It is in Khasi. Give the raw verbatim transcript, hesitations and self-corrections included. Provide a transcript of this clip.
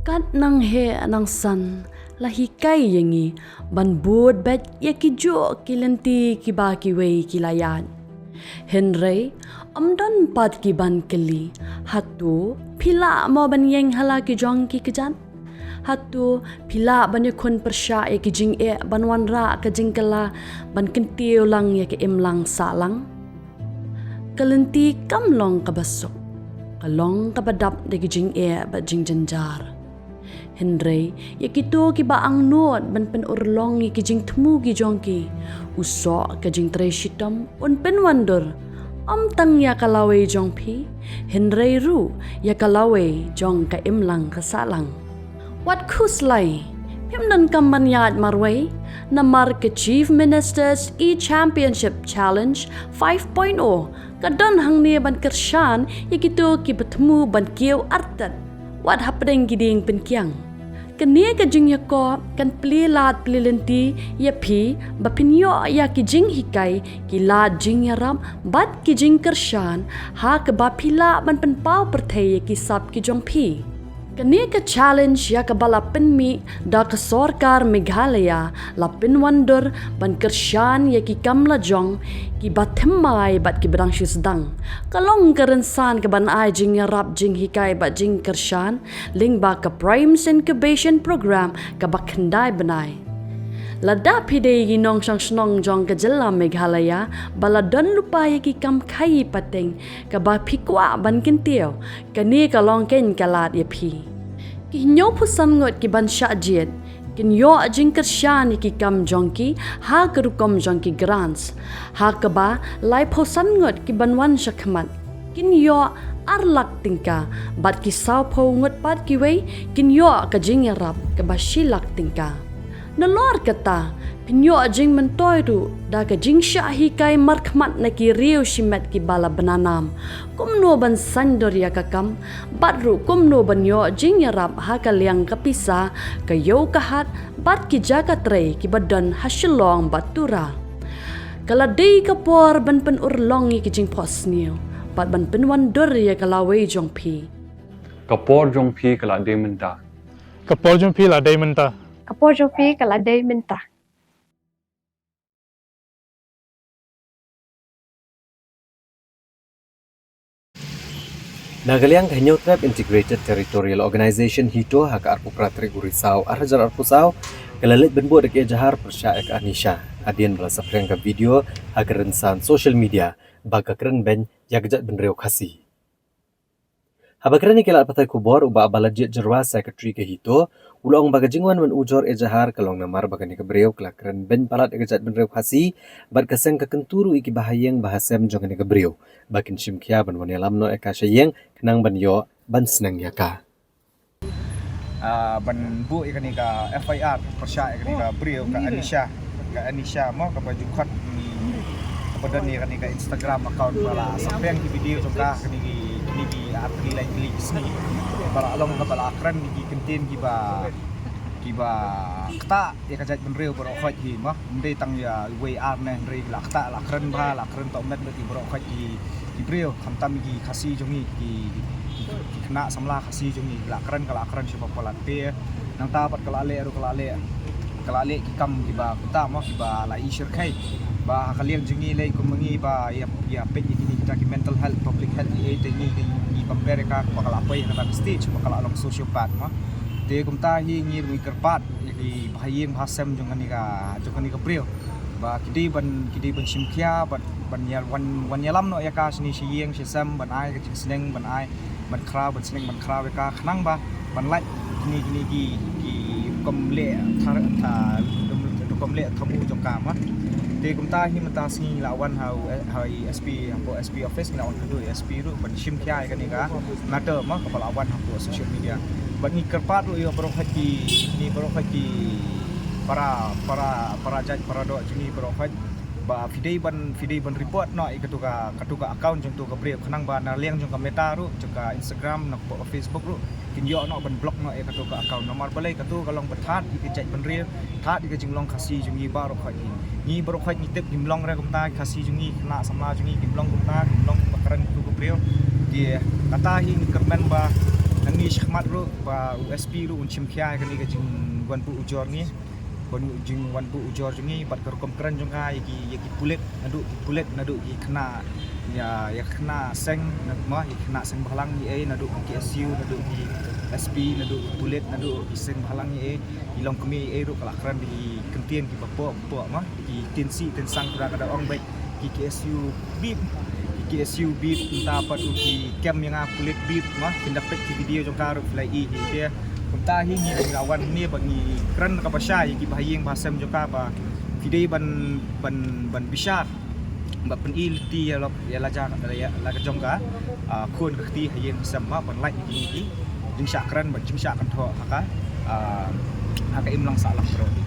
Kat nang heh nang san la hikai ïa ngi ban bud beit ïa ki juh ki lynti kiba kiwei ki la ïaid. Hynrei ym don pat ki ban kylli, hato phi lah mo ban ïeng ha la ki jong ki kjat? Hato phi lah ban ïakhun pyrshah ïa ki jingeh ban wanrah ka jingkylla ban kyntiew lang ïa ka imlang sahlang? Ka lynti kam long kaba suk, ka long kaba dap da ki jingeh bad jingjynjar. Hynrei ïa kito kiba angnud ban pynurlong ïa ki jingthmu ki jong ki, u soh ka jingtrei shitom un pynwandur, ym tang ïa ka lawei jong phi, hynrei ruh ïa ka lawei jong ka imlang ka sahlang. Wat khuslai, phim donkam ban ïaid marwei, namar ka Chief Minister's E-Championship Challenge five point oh ka don hangne ban kyrshan ïa kito kiba thmu ban kiew artat wat hapdeng ki dieng pynkiang. Kane ka jingïakob kan plie lad plie lynti ïa phi ba phin ïoh ïa ki jinghikai, ki lad jingïarap bad ki jingkyrshan ha kaba phi lah ban pynpaw pyrthei ïa ki sap ki jong phi. Kane ka challenge ïa kaba la pynmih da ka sorkar Meghalaya la pynwandur ban kyrshan ïa ki kam lajong kiba thymmai bad kiba dang shu sdang. Ka long ka rynsan kaban ai jingïarap jinghikai bad jingkyrshan lyngba ka PRIMES Incubation Programme kaba khyndai bnai. Lada phi dei ki nongshong shnong jong ka jylla Meghalaya ba la don lypa ïa ki kam khaïi pateng kaba phi kwah ban kyntiew, kane ka long keiñ ka lad ïa phi. Ki hynñiewphew san ngut kiban shah jied kin ïoh jingkyrshan ïa ki kam jong ki ha ka rukom jong ki grants, ha kaba laiphew san ngut kiban wan shakhmat kin ïoh ar lak tyngka, bad ki sawphew ngut pat kiwei kin ïoh ka jingïarap kaba shi lak tyngka. Nalor kata, phin ïoh jingmyntoi ruh da ka jingshah hikai markhmat na ki riew shimet kiba la bna nam, kumno ban saiñdur ïa ka kam, bad ruh kumno ban ïoh jingïarap ha ka liang ka pisa, ka ïew ka hat bad ki jaka trei kiba don ha Shillong bad Tura. Ka la dei ka por ban pynurlong ïa ki jingphohsniew bad ban pynwandur ïa ka lawei jong phi. Ka por jong phi ka la dei mynta. Ka por jong phi la dei mynta. Ka por jong phi ka la dei mynta. Na ka liang ka Hynñiewtrep Integrated Territorial Organization HITO ha ka arphew phra tarik u Risaw ar hajar arphew saw ka la leit ban buh da ka ejahar pyrshah ïa ka Anisha hadien ba la saphriang ka video ha ka rynsan social media ba ka kren beiñ ïa ka jaitbynriew Khasi. Haba kren ïa ki lad pathai khubor, u Bah Balajied Jyrwa, Secretary ka HITO, u la ong ba ka jingwan ban ujor ejahar ka long namar ba kane ka briew ka la kren beiñ palat ïa ka jaitbynriew Khasi bad ka seng ka kyntu ruh ïa ki bahaïing bahasem jong kane ka briew ba kin shim khia ban wan ïalam noh ïa ka sha ïing khnang ban ïoh ban sneng ïa ka. Ah, ban buh ïa kane ka FIR pyrshah ïa kane ka briew ka Anisha. Ka Anisha mo, kaba ju khot ni, kaba don ïa kane ka Instagram account ba la saphriang ki video jong ka, kine ki, kine ki artylli laipylli ki sngi. Ba la long kaba la kren ïa ki kyntien kiba, kiba ktah ïa ka jaitbynriew baroh khoit hi mo. Ym dei tang ïa uwei ar ne hynrei la ktah, la kren bha, la kren tohmet bad ki baroh khoit ki, ki briew, khamtam ki Khasi jong ngi, ki, ki, ki khynnah samla Khasi jong ngi, la kren ka la kren sha ba palat te. Nangta pat ka la leh ruh ka la leh, ka la leh ki kam kiba kumta mo, kiba la i shyrkhei. Ba ha ka liang jong ngi lei kum ma ngi ba ïa, ïa peit ïa kine kita ki mental health, public health, ïa te ngi, ngi, ngi compare ïa ka ba ka la poi ha kata ka stage ba ka la long sociopath mo. Te kumta hi ngi ruh ngi kyrpad ïa ki bahaïing bahasem jong kane ka, jong kane ka briew ba ki dei ban, ki dei ban shim khia bad ban ïa wan, wan ïalam noh ïa ka shane sha ïing sha sem ban ai ka jingsneng, ban ai, ban khraw, ban sneng ban khraw ïa ka khnang ba ban lait kine, kine ki, ki rukom leh thar, tha, rukom leh thabu jong ka mo. Te kumta hi mynta sngi ngi la wan ha u, ha i SP, hapoh SP office ngi la wan kynduh i SP ruh ban shim khia ïa kane ka matter mo kaba la wan hapoh social media. Bad ngi kyrpad ruh ïa baroh khoit ki, kine baroh khoit ki para, para, para jait para doh jong ngi baroh khoit ba phi dei ban, phi dei ban report noh ïa katu ka, katu ka account jong tu ka briew khnang ba na liang jong ka Meta ruh, jong ka Instagram, na ka Facebook ruh kin ïoh noh ban block noh ïa katu ka account. Namar balei katu ka long ba thad ïa ka jaitbynriew, thad ïa ka jinglong Khasi jong ngi baroh khoit ngi. Ngi baroh khoit ngi tip ngim long re kumta, Khasi jong ngi, khynnah samla jong ngi kim long kumta, kim long ba kren katu ka briew. Te kata hi ngi kyrmen ba Nangne shakhmat ruh ba u S P ruh un shim khia ïa kane ka jingwan buh ujor ngi, ban u jingwan buh ujor jong ngi bad ka rukom kren jong ka ïa ki, ïa ki pulit, naduh ki pulit, naduh ki khynnah, ïa, ïa khynnah seng, na, ma, ïa khynnah seng bhalang ïa ei, naduh ki K S U, naduh ki S P, naduh ki pulit, naduh ki seng bhalang ïa ei, ki longkmie ïa ei ruh ka la kren da ki kyntien kiba poh poh, ma, ki tynsi tynsang, kata ka da ong beit ki K S U bip, ki K S U bip, mynta pat u ki kem ïa nga pulit bip, ma, phin da peit ki video jong ka ruh phi la i hi te. Kumta hi ngi la wan hangne ba ngi kren kaba shai ïa ki bahaïing bahasem jong ka ba phi dei ban, ban, ban bishar, ba pyni lynti ïa la, ïa la ja, ïa la ka jong ka, ah, khun ka kti haïing hasem, ma, ban lait ïa kine ki jingshah kren bad jingshah kynthoh ha ka, ah, ha ka imlang sahlang baroh.